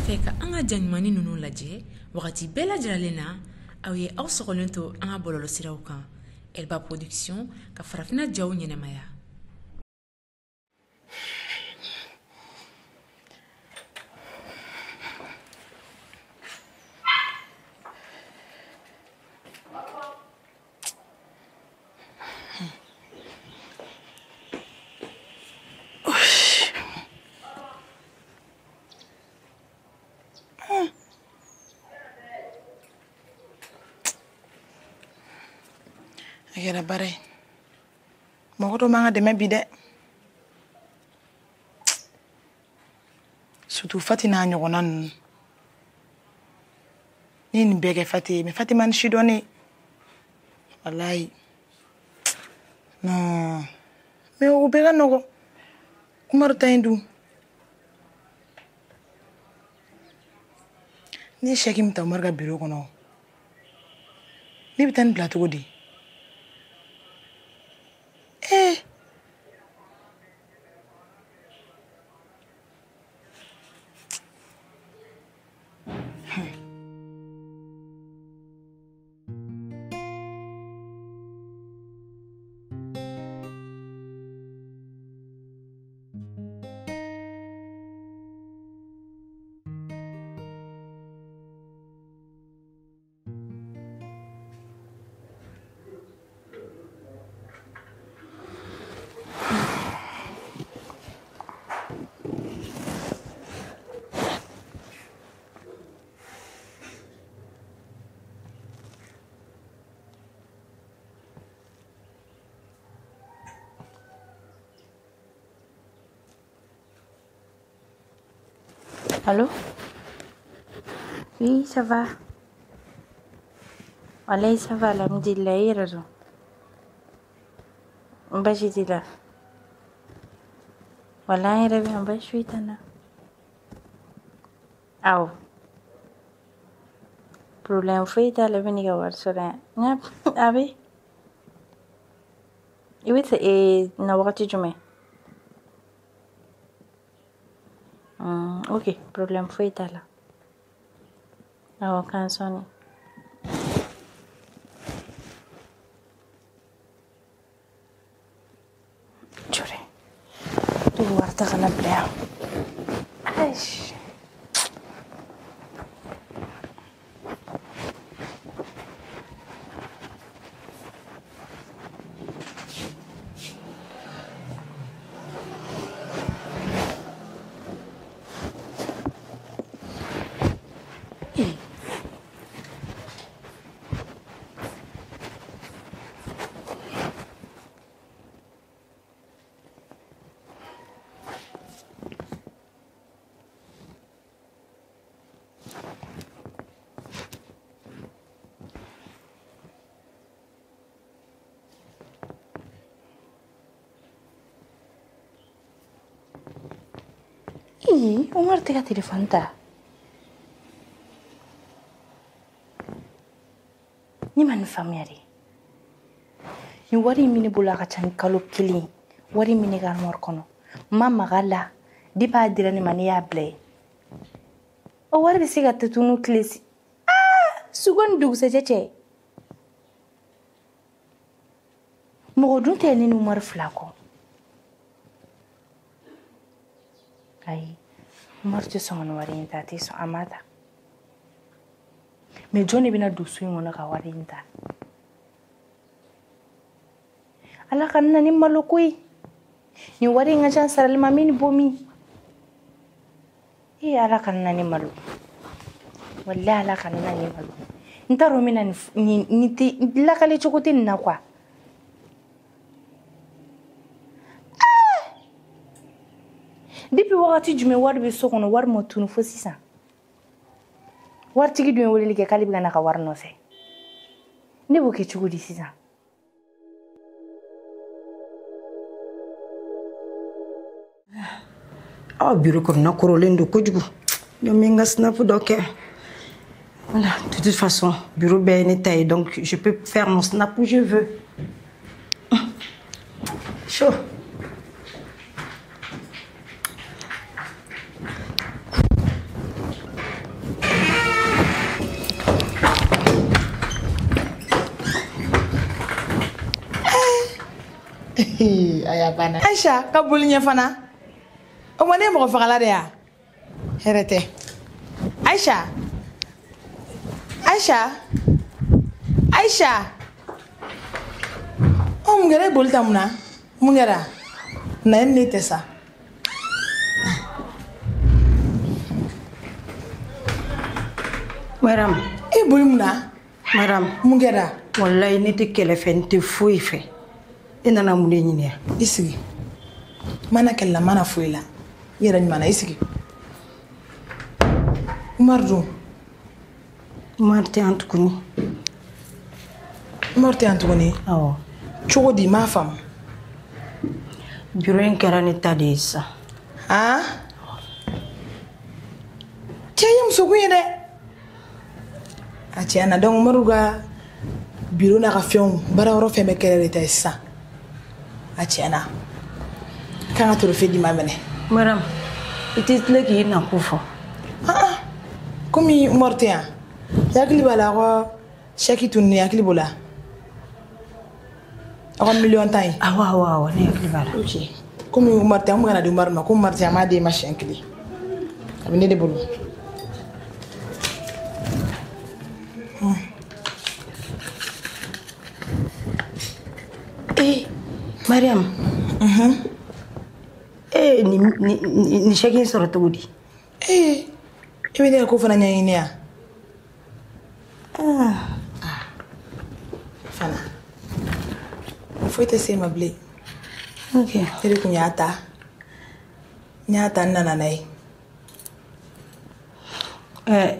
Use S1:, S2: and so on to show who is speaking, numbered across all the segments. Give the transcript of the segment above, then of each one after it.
S1: Fɛ ka an ka ja ɲumannin ninnu lajɛ wagati bɛɛ lajɛlen na, aw ye aw sɔgɔlen to an ka bɔlɔlɔsiraw kan. Elba Production ka farafinna jaw ɲɛnamaya.
S2: A kɛra baara ye. Mɔgɔ dɔ man ka dɛmɛ bi dɛ. Surtout Fati n'a ɲɔgɔnna ninnu. Ne ye nin bɛɛ kɛ Fati ye, mais Fati ma ni si dɔn ne. Walayi. Non. Mais o bɛɛ ka nɔgɔn. Umaru ta in dun. Ne ye chèque min ta Umaru ka bureau kɔnɔ, ne bɛ taa nin bila cogo di? Eh.
S3: Allô? Oui, ça va. Walayi, ça va, alhamdulillah, i yɛrɛ dun? Baasi t'i la? Walayi, an yɛrɛ bɛ yan, baasi foyi t'an na. Awɔ. Problème foyi t'a la, i bɛ n'i ka wari sɔrɔ yan. Nka a bɛ? I bɛ na wagati jumɛn? Ok, problème foyi t'a la. Awɔ, k'an sɔnni. Jɔrɛ. To wari ta ka na bila yan. Ayi. Ii, Umaru tɛ ka telefɔni ta. Ne ma nin faamuya de. Nin wari in bɛ ne bolo a ka ca ni kalo kelen ye. Wari in bɛ ne ka armoire kɔnɔ. N ma maga a la. Depuis a dira ne ma ne y'a bila yen. O wari bɛ se ka tunu tile si. Aa, sugo ni dugusɛjɛ cɛ. Mɔgɔ dun tɛ ne ni Umaru fila kɔ. Ayi, Umaru tɛ sɔn ka nin wari in ta, a tɛ sɔn, a m'a ta. Mais jɔn de bɛna don so in kɔnɔ ka wari in ta? Ala ka na ni malo ko ye. Nin wari in ka ca sarali ma, min ni bɔ min? Ee, Ala ka na ni malo. Walahi, Ala ka na ni malo. N t'a dɔn n bɛna nin tɛ lakale cogo tɛ nin na quoi. Depuis wagati jumɛn wari bɛ so kɔnɔ, wari ma tunu fo sisan. Waritigi dun ye weleli kɛ k'ale bɛ ka na ka wari nɔfɛ. Ne b'o kɛ cogo di sisan?
S4: Aw bureau kɔnɔna kɔrɔlen don kojugu. Ne bɛ n ka snap dɔ kɛ. Voilà, de toute façon, bureau bɛɛ ye ne ta ye, donc je peux faire mon snap où je veux. Chaud.
S2: Aya banna. Aïcha ka boli ɲɛ fana. O ma ne ye mɔgɔ fagala de ya? Hɛrɛ tɛ. Aïcha. Aïcha. Aïcha. Ɔ mun kɛra e boli ta mun na? Mun kɛra? Na e ni ne tɛ sa.
S4: Mariam.
S2: E boli mun na?
S4: Mariam.
S2: Mun kɛra?
S4: Walayi ne tɛ kɛlɛ fɛ, n tɛ foyi fɛ. E nana mun de ɲini yan?
S2: I sigi. Mana kɛlɛ la, mana foyi la. I yɛrɛ ɲuman na, i sigi. Umaru dun?
S4: Umaru tɛ yan tuguni.
S2: Umaru tɛ yan tuguni?
S4: Awɔ.
S2: Cogo di, n m'a faamu.
S4: Bureau in kɛra ne ta de ye sisan.
S2: Han? Cɛ ye musokun ye dɛ. A tiɲɛ na, donc Umaru ka bureau n'a ka fɛnw, baarayɔrɔ fɛn bɛɛ kɛra de ta ye sisan. A tiɲɛ na. K'an ka trophée d'i ma minɛ.
S4: Mariam, i tɛ tile k'i nakun fɔ.
S2: Ah, komi Umaru tɛ yan. I hakili b'a la ko chèque tununnen, hakili b'o la. Aw ka miliyɔn tan ye.
S4: Awɔ awɔ awɔ, ne hakili b'a la.
S2: Ok. Komi Umaru tɛ yan, n kun kana di Umaru ma. Komi Umaru tɛ yan, n b'a d'e ma siɲɛ kelen. A bɛ ne de bolo.
S4: Eh, Mariam. Eh, ni chèque in sɔrɔ cogo di?
S2: Eh, i bɛ ne ka ko fana ɲɛɲini yan?
S4: Ah.
S2: Fana. Foyi tɛ se ma bilen.
S4: Ok.
S2: Ne de kun y'a ta. N y'a ta, n nana n'a ye.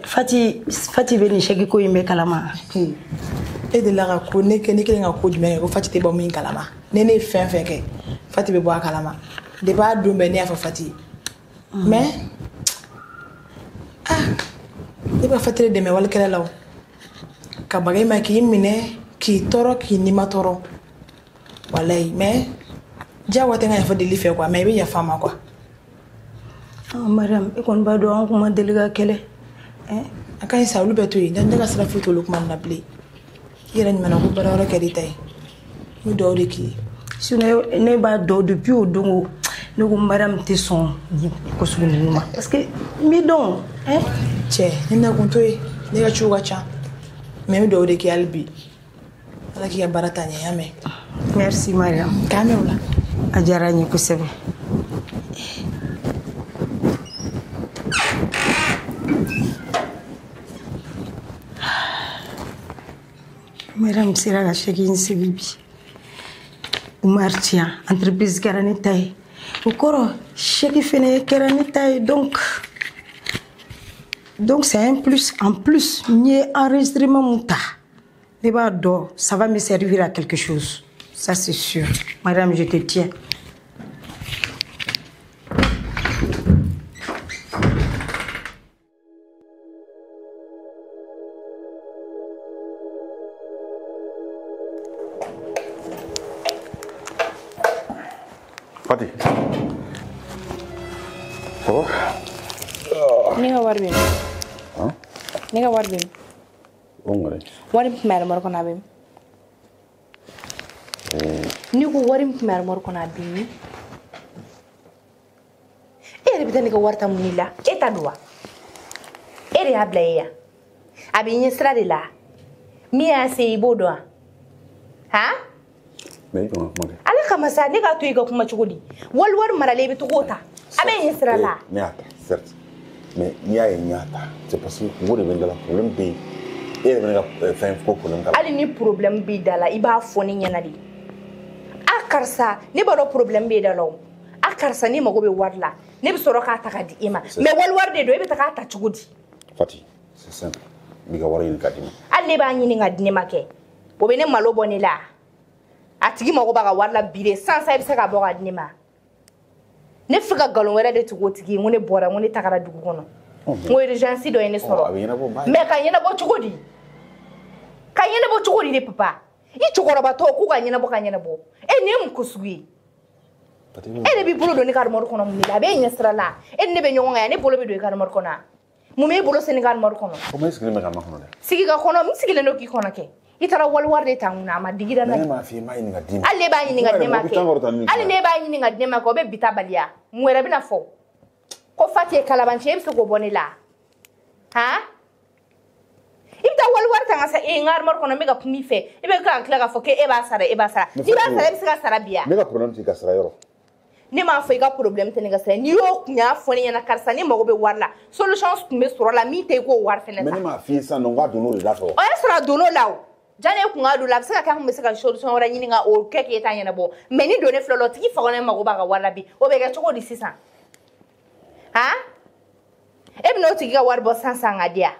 S4: Fati bɛ nin chèque ko in bɛɛ kalama.
S2: E delila ka ko ne kɛ, ne kelen ka ko jumɛn kɛ ko Fati tɛ bɔ min kalama. Ne ye fɛn fɛn kɛ, Fati bɛ bɔ a kalama. Depuis a don bɛɛ ne y'a fɔ Fati ye. Mais ah, ne bɛ Fati de dɛmɛ walikɛlɛ la o. Ka baga i ma k'i minɛ, k'i tɔɔrɔ, k'i nima tɔɔrɔ. Walayi, mais diyagoya tɛ n ka yafa deli fɛ quoi, mais i bɛ yafa n ma quoi.
S4: Ah, Mariam, e kɔni b'a dɔn an kun ma deli ka kɛlɛ.
S2: A ka ɲi sa, olu bɛɛ to yen. Ne ka sira foyi t'olu kuma na bilen. I yɛrɛ ɲuman na ko baara wɛrɛ kɛr'i ta ye. N bɛ dugawu de k'i ye.
S4: Sinon ne b'a dɔn depuis o don ne ko Mariam tɛ sɔn nin ko sugu ninnu ma. Parce que n b'i dɔn.
S2: Cɛ, ne na kun t'o ye. Ne ka ciw ka ca. Mais n bɛ dugawu de k'i ye hali bi. Ala k'i ka baara taa ɲɛ, i y'a mɛn?
S4: Merci Mariam.
S2: K'an mɛn o la.
S4: A diyara n ye kosɛbɛ. Mariam sera ka chèque in sigi bi. Umar ti yan, entreprise kɛra ne ta ye. O kɔrɔ chèque fɛnɛ kɛra ne ta ye, donc c'est un plus. En plus, n ye enregistrement mun ta, ne b'a dɔn ça va me servir à quelque chose. Ça c'est sûr. Mariam, je te tiens.
S5: Fati. Ça va?
S3: Ne ka wari bɛ min?
S5: Hein?
S3: Ne ka wari bɛ min?
S5: O mun kɛra?
S3: Wari min tun bɛ armoire kɔnɔ, a bɛ min? N'i ko wari min tun bɛ armoire kɔnɔ, a bɛ min? E yɛrɛ bɛ taa ne ka wari ta mun de la? E ta don wa? E de y'a bila e yan. A bɛ ɲɛ sira de la. Min y'a se i b'o dɔn wa? Han?
S5: Mais i kana kuma kɛ.
S3: Ala kama sa, ne k'a to i ka kuma cogo di? Wali wari maralen i bɛ to k'o ta. A bɛ ɲɛ sira la.
S5: Ne y'a ta, certes. Mais n'i y'a ye n y'a ta, c'est parce que kungo de bɛ n da la, problème bɛ yen. E yɛrɛ bɛ ne ka fɛn ko problème k'a la.
S3: Hali ni problème b'i da la, i b'a fɔ ne ɲɛna de. A karisa, ne b'a dɔn problème b'e da la o. A karisa, ne mago bɛ wari la. Ne bɛ sɔrɔ k'a ta ka di e ma. Mais wali wari de don, e bɛ taga a ta cogo di?
S5: Fati, c'est simple. N b'i ka wari ɲini k'a d'i ma.
S3: Hali ne b'a ɲini ka di ne ma kɛ. O bɛ ne malo bɔ ne la. A tigi mago b'a ka wari la bi de, sisan i bɛ se k'a bɔ k'a di ne ma. Ne fɛ ka nkalon wɛrɛ de tugu o tigi ye, n ko ne bɔra, n ko ne tagara dugu kɔnɔ. N ko urgence dɔ ye ne sɔrɔ.
S5: A bɛ ɲɛnabɔ.
S3: Mais ka ɲɛnabɔ cogo di? Ka ɲɛnabɔ cogo di de papa? I cɛkɔrɔbatɔ k'u ka ɲɛnabɔ ka ɲɛnabɔ. E nin ye mun ko sugu ye? E de b'i bolo don ne ka armoire kɔnɔ mun de la? A b'e ɲɛ sira la. E ni ne bɛ ɲɔgɔn kan yan, ne bolo bɛ don i ka armoire kɔnɔ. Mun b'e bolo se ne ka armoire kɔnɔ?
S5: Komi e sigilen bɛ ka makɔnɔ dɛ.
S3: Sigi ka kɔnɔ, n sigilen don k'i kɔnɔ kɛ. I taara wali wari de ta n kunna, a ma digira n na.
S5: Ne m'a f'i ye, n b'a ɲini ka d'i ma.
S3: Hali ne b'a ɲini ka di ne ma kɛ. Hali ne b'a ɲini ka di ne ma kɛ, o bɛ bi ta baliya. Mun wɛrɛ bɛna fɔ? Ko Fati ye kalabanci ye, e bɛ se k'o bɔ ne la? Han? I bɛ taa wali wari ta ka se n ka armoire kɔnɔ, n bɛ ka kuma i fɛ. I bɛ ka tila k'a fɔ k'e b'a sara, e b'a sara. N'i b'a sara, e bɛ se ka sara bi ya?
S5: Ne ka problème t'i ka sara yɔrɔ.
S3: Ne m'a fɔ i ka problème tɛ ne ka sara. N'i y'o kun y'a fɔ ne ɲɛna, karisa ne mago bɛ wari la, solution tun bɛ sɔrɔ la min tɛ i k'o wari fɛnɛ ta.
S5: Mais ne m'a f'i ye sisan nɔ, n k'a donn'o de da fɛ.
S3: O y'a sɔrɔ a donn'o la o. Jani e kun ka don la, a bɛ se ka kɛ an kun bɛ se ka solution wɛrɛ ɲini ka o kɛ k'e ta ɲɛnabɔ. Mais ni don ne filɛ la, o tigi fa kɔnɔ mago b'a ka wari la bi, o bɛ kɛ cogo di sisan? Han? E bɛna o tigi ka wari bɔ sisan sisan ka di yan?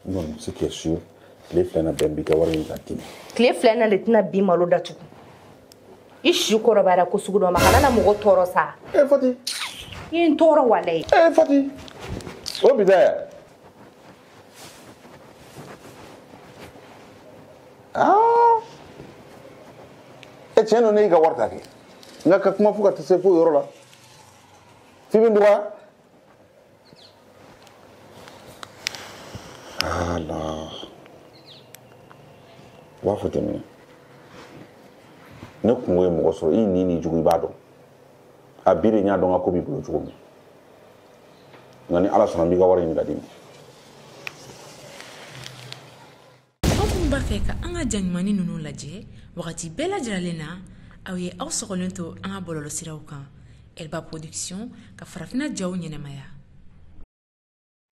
S5: Non, ce qui est sûr, tile fila in na bɛn b'i ka wari ɲini ka d'i ma.
S3: Tile fila in na de tɛna bi malo datugu. I si kɔrɔbayara ko sugu dɔ ma, kana na mɔgɔ tɔɔrɔ sa.
S5: Eh Fati.
S3: I ye n tɔɔrɔ walayi.
S5: Eh Fati. O bi taa yan. Ah. E tiɲɛ don, ne y'i ka wari ta kɛ. N ka kuma fo ka se fo yɔrɔ la. F'i bɛ n dɔgɔya. Ala. U b'a fɔ ten minɛ. Ne kungo ye mɔgɔ sɔrɔ, i ni jugu i b'a dɔn. A bi de n y'a dɔn n ka ko b'i bolo cogo min. Nka ni Ala sɔnna, n b'i ka wari ɲini ka d'i ma.
S1: Aw minnu b'a fɛ ka an ka ja ɲumannin ninnu lajɛ wagati bɛɛ lajɛlen na, aw ye aw sɔgɔlen to an ka bɔlɔlɔsiraw kan. Elba Production ka farafinna jaw ɲɛnamaya.